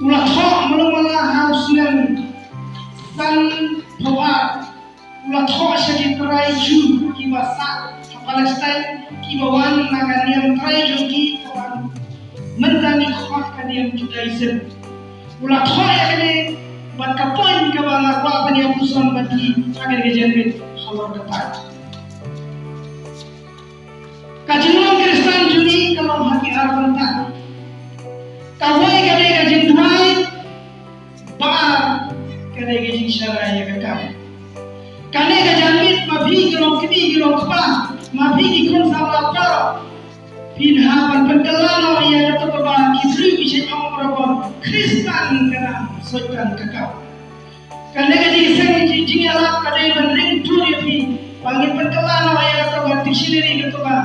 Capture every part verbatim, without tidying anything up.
U la thoh malu mala ha u snem san phew ar. U la thoh sha ki trai Jiw kiba sah ha Palestine, kiba wan na ka niam trai jong ki, kaba mynta ngi khot ka niam Judaism. U la thoh ïa kane bad ka point kaba nga kwah ban ïa puson bad phi ha kane ka janmiet halor kata. Ka jinglong Khristan jong ngi ka long ha ki ar bynta. Kawei ka dei ka jingduwai, ba ka dei ka jingsharai ïa ka kam. Kane ka janmiet ma phi ki long kmie ki long kpa, ma phi ki khun samla paralok, phin hap ban pynkylla noh ïa kato kaba ki briew ki shait ong barabor, Khristan ka nam, Soitan ka kam. Kane ka jingïaseng, jing, jingïalap ka dei ban ring tur ïa phi ba ngin pynkylla noh ïa kato ka dictionary, kato ka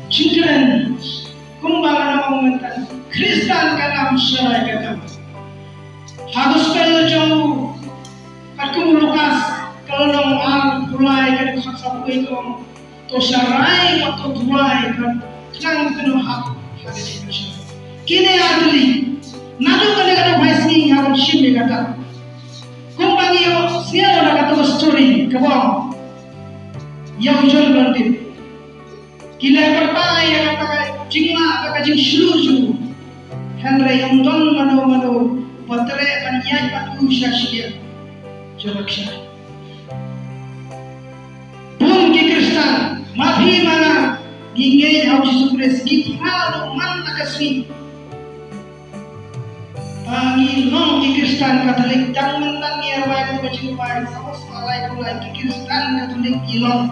jingkren, kumba nga ong mynta, Khristan ka nam, sharai ka kam. Ha gospel jong u katkum u Lukas, ka lynnong ar, phew lai, ka dkhot saphew wei ka ong, to sharai bad to duwai bad khnang ba kin ïoh hap ha ka jingpynshoi. Kine ar tylli, naduh kane ka dkhot phai sngi nga bym shim ïa kata. Kumba ngi ïohsngew na kato ka story kaba ong ïa u John Baptist. Ki la pyrta ïa kata ka jinglah bad ka jingshlur jong u. Hynrei ym don mano mano uba treh ban ïaid bad u sha shiliang jong ka kshaid. Bun ki Khristan, ma phi ma nga, ngi ngeit ha u Jisu Khrist, ngi phla ruh man la ka sngi ba ngi long ki Khristan Katholik, dang mynta ngi rwai ka jingrwai, sa, sa lai khlem lai ki Khristan Katholik ngi long.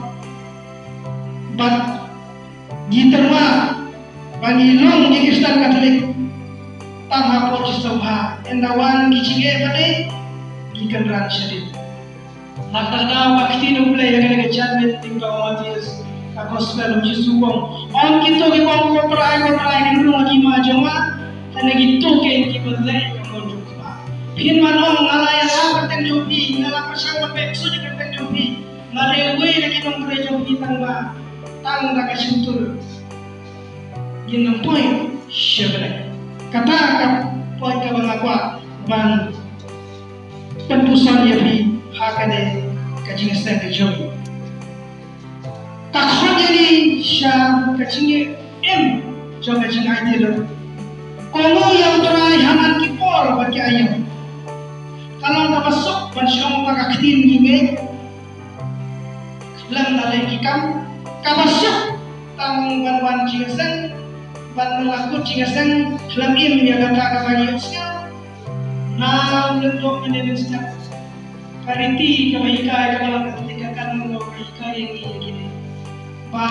Bad ngi tyrwa ba ngi long ki Khristan Katholik tang hapoh jingsngewbha, ynda wan ki jingeh pat de ngi kynran shadien. Lada ka ktien U Blei ha kane ka janmiet, lyngba u Mathaios, ka gospel, u Jisu u ong, ym kito kiba ong ko Trai, ko Trai kin rung ha ki ma jong nga, tangba kito kein kiba leh ka mon jong U Kpa. Phin wan ong nga la ïalap ha ka kyrteng jong phi, nga la pyrshang ban beh ksuid ha ka kyrteng jong phi, nga dei uwei na ki nongtrei jong phi, tangba tang da ka shyntur ngin ym poi sha bneng. Kata ka point kaba nga kwah ban pynpuson ïa phi ha kane ka jingïaseng ka jong ngi. Ka khot ïa ngi sha ka jingim jong ka jingaiti lut. Kohnguh ïa U Trai ha man ki por bad ki aïom. Ka long kaba suk ban shong ha ka ktien ngi ngeit, khlem da leh ki kam. Kaba suk tang ban wan jingïaseng, ban wan la kut jingïaseng khlem im ïa kata kaba ngi ïohsngew na u lyngdoh mynne mynstep. Ka riti kaba hikai kaba la ka tlik ka kan long ka hikai ïa ngi ïa kine. Ba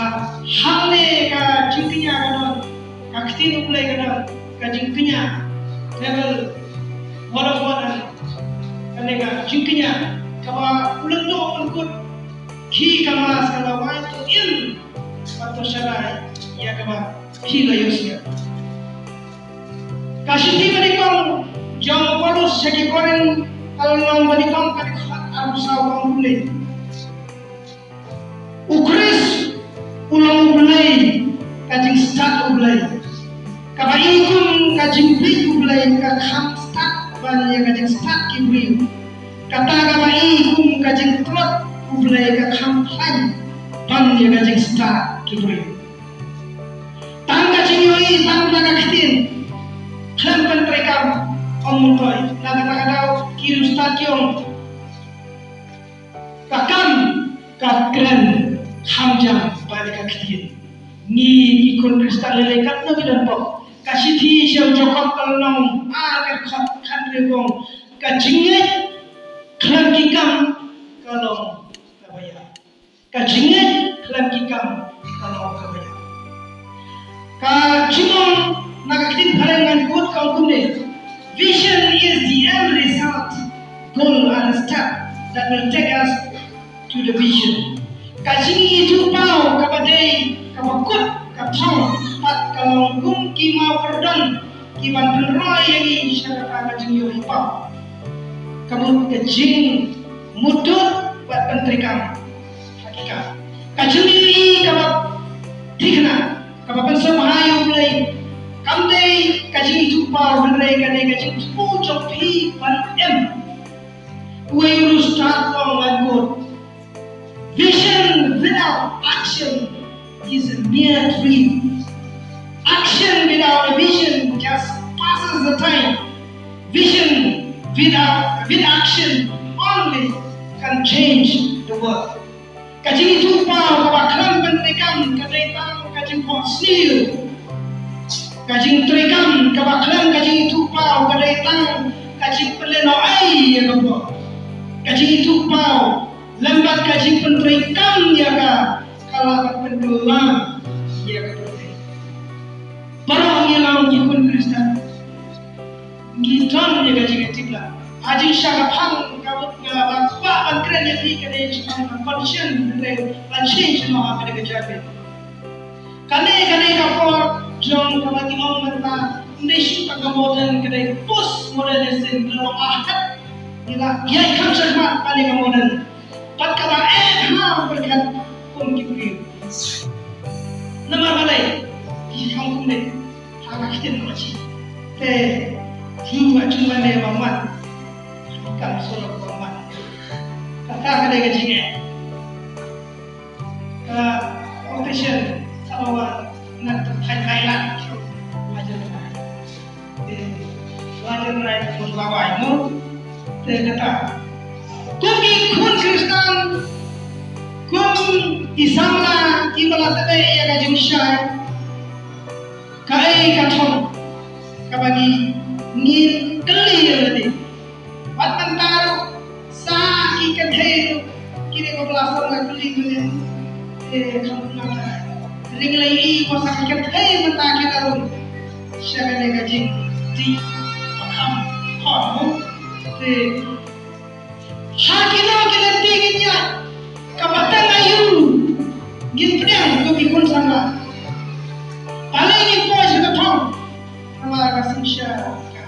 hangne ka jingkñia ka don, ka ktien U Blei ka don, ka jingkñia, Bible, Word of God, kane ka jingkñia kaba u lyngdoh u pynkut. Khie ka mass ka la wai, to im bad to sharai ïa kaba khie la ïohsngew. Ka shithi ba nyngkong jong u Paulus sha ki Korinth, ka lynnong ba nyngkong, ka dkhot arphew saw, ka ong kumne. U Khrist u long U Blei, ka jingstad U Blei. Kaba i kum ka jingbieit U Blei ka kham stad ban ïa ka jingstad ki briew. Kata kaba i kum ka jingtlot U Blei ka kham khlaiñ ban ïa ka jingstad ki briew. Tang ka jingïohi, tang ka ktien, khlem pyntreikam, ym myntoi. Na kata ka daw ki riewstad ki ong, ka kam ka kren kham jam ba ïa ka ktien. Ngi ki khun Khristan lei lei katno ngi don pop. Ka shithi sha u Jakob ka lynnong ar ka dkhot khathynriew ka ong, ka jingngeit khlem ki kam ka long kaba ïap. Ka jingngeit khlem ki kam ka long kaba ïap. Ka jingong na ka ktien phareng ngan kut ka ong kumne. Vision is the end result, goal and step that will take us to the vision. Ka jingithuhpaw kaba dei kaba kut ka thong pat ka long kum ki maw kordon ki ban pynroi ïa ngi sha kata ka jingïohipaw. Ka mut ka jingmutdur bad pyntreikam ha ki kam. Ka jingïohi kaba thikna, kaba pynsngewbha ïa U Blei, kam dei ka jingithuhpaw hynrei ka dei ka jingthmu Ban em. Uwei u riewstad u ong, ngan kut, vision without action is a mere dream. Action without a vision just passes the time. Vision without, with action only can change the world. Ka jingithuhpaw kaba khlem pyntreikam ka dei tang ka jingphohsniew. Ka jingtreikam kaba khlem ka jingithuhpaw ka dei tang ka jingpynlehnohei ïa ka por. Ka jingithuhpaw lem bad ka jingpyntreikam ïa ka, ka lah ban pynkylla ïa ka pyrthei. Baroh ngi long ki khun Khristan. Ngi don ïa ka jingïatiplak. Ha jingshah ka phang kaba, kaba kwah ban kren ïa phi ka dei shaphang ka conscience, ka dei ban change noh ha ka dei ka jait. Kane, kane ka por jong kaba ngi ong mynta, ym dei shuh tang ka modern, ka dei post modernism, ngi la long ahead, ngi la ïaid kham shakhmat kane ka modern. Bad kaba eh ha u pyrkhat kum ki briew. Namar balei? Ki shong kumne ha ka ktien ka bachi. Te jingwa jingwa ne ba mat. Kam sura ba mat. Kata ka dei ka jingeh. Ka quotation kaba wan na ka thaiñ Thailand. Majan. Te, la jan rai kum la wai mo. Te kata. Kum ki khun Khristan, kum ki samla kiba la tbeh ïa ka jingshai. Kaei ka thong kaba ngi, ngi kylli ïa lade. Wat mynta ruh sa ki kynthei ruh, ki dei ko bla sa ma kylli kylli. Eh, kham kham. Ring lei i ko sa ki kynthei mynta ki la rung sha kane ka jingdih ba kham khot mo. Te ha kino ki lynti ngin ïaid, ka pateng aïu ngin pdiang kum ki khun samla. Balei ngin poi sha ka thong? Namar ka synshar ka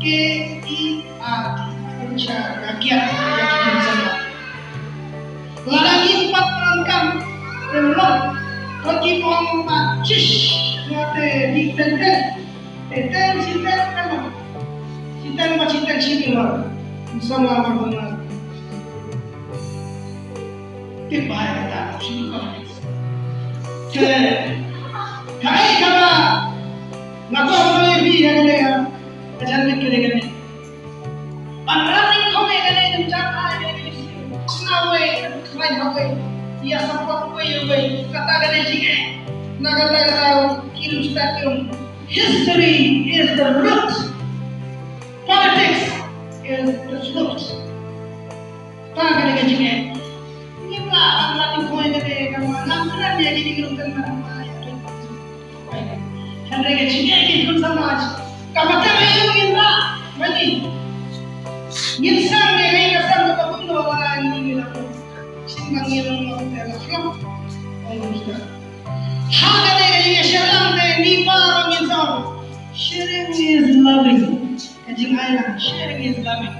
K E R T, ka synshar ka kiad ïa ki khun samla. Lada ngim pat pyndonkam, te mlong, to ki ong ba chish, nga te di teng teng. Te teng shi teng teng. Shi teng ba shi teng shi teng. Samla ma teng. Tip ba hai kata, shi teng. Te kaei kaba nga kwah ban ong ïa phi ïa kane ka, ka janmiet kane kane. Ban rat nyngkong ïa kane ka jingïaid ha kane ka issue. Shna wei, khlaiñ ha wei, ïa support wei ïa wei. Kata ka dei jingeh. Na kata ka daw ki riewstad ki ong, history is the root. Politics is the fruit. Kata ka dei ka jingeh. Ngim lah ban rat nyngkong ïa kane, ka ma ngam kren ïa kine ki ruh kan ma. Hynrei ka jingeh ki khun samla, kaba tang aïu ngin rah bad ngi. Ngin sdang ïa ka, ka sdang kaba kumno ba ngi la kum. Shisha ngin long ma te la khlong. Ha kane ka jingïashah lang te ngi baroh ngin sdang. Sharing is loving. Ka jingailad, sharing is loving.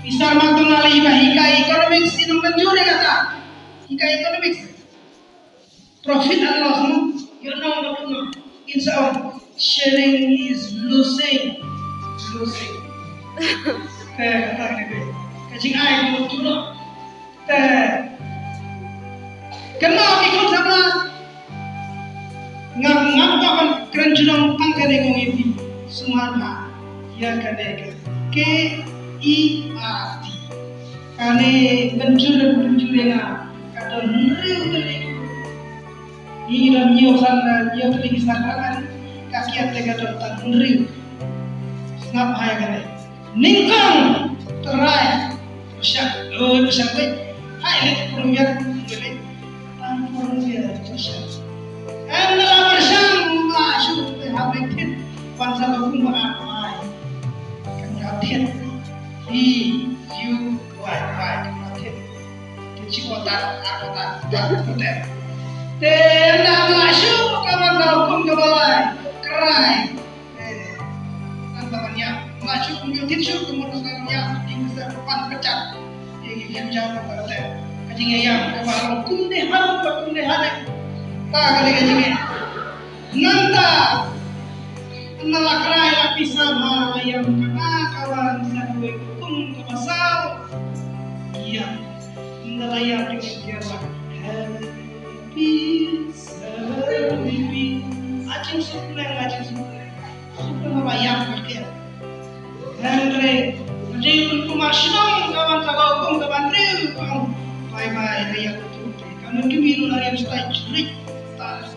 Phi sar ma tang la iba hikai economics, i nang mynjur ïa kata. Hikai economics. Profit and loss, no? Ïoh nong ba kut nong. Ngin sa ong, sharing is losing. Losing. Te kata ka dei ka jingai ka mut tu, no? Te kynmaw ki khun samla. Ngam, ngam kwah ban kren junom tang kane kong ïa phi. Sumar ha ïa kane ka K E R T. Kane mynjur, mynjur ïa nga ka don hynriew tylli. Ngi don hynñiew san, hynñiew tylli ki san rangan, ka kiad te ka don tang hynriew. Sngap ha ïa kane. Nyngkong, trai, pyrshah, oh, pyrshah wei. Hai leit pyrshah, leit. Tang pyrshah, pyrshah. Em, la pyrshah, la shu te ha wei thied. Wan sa ba kum ba ar ai. Kan ka thied. Hi, yu, wai, wai, kan ka thied. Te shi kwata, ar kwata, kwata, kwata. Te ynda la shu ka ban da hukum ka ba lai, krai. Te ngan ba ban ïap. La shu kum ïoh tin shu kum ban ban ïap, ding sa ban pechat. Ye ki kem jam ka ba te. Ka jingïam ka ba long kum ne ha, kum ne ha ne. Ta ka dei ka jingïam. Nangta Na la krai la pisa ba la ïam kata ka wan sa kawei ka kum kaba saw. Ïa. Na la ïam ding ïa ba. Happy, happy. Ajin supleng, ajin supleng. Supleng ba ïam ka kya. Hynrei, dei un kumar shnong ka wan sa ba kum ka ban riu. Bye bye, raya kutu. Ka mun kimi ru la ïam stai chrik. Stai.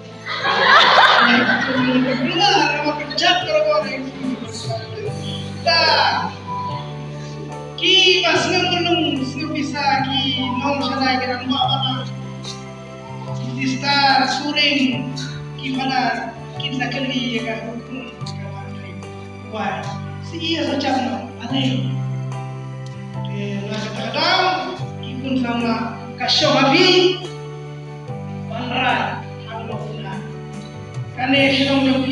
Ki ba sngewbha, sngewbha pisa ki nongshadai ki dang ba ba. Ki sister Suring ki ba ki la kylli ïa ka hukum ka mantri. Wai, si ïa sa cham no, ale. Ke na kata kata ki kun sama ka shong api. Ban rai, hang no na. Kane shong jong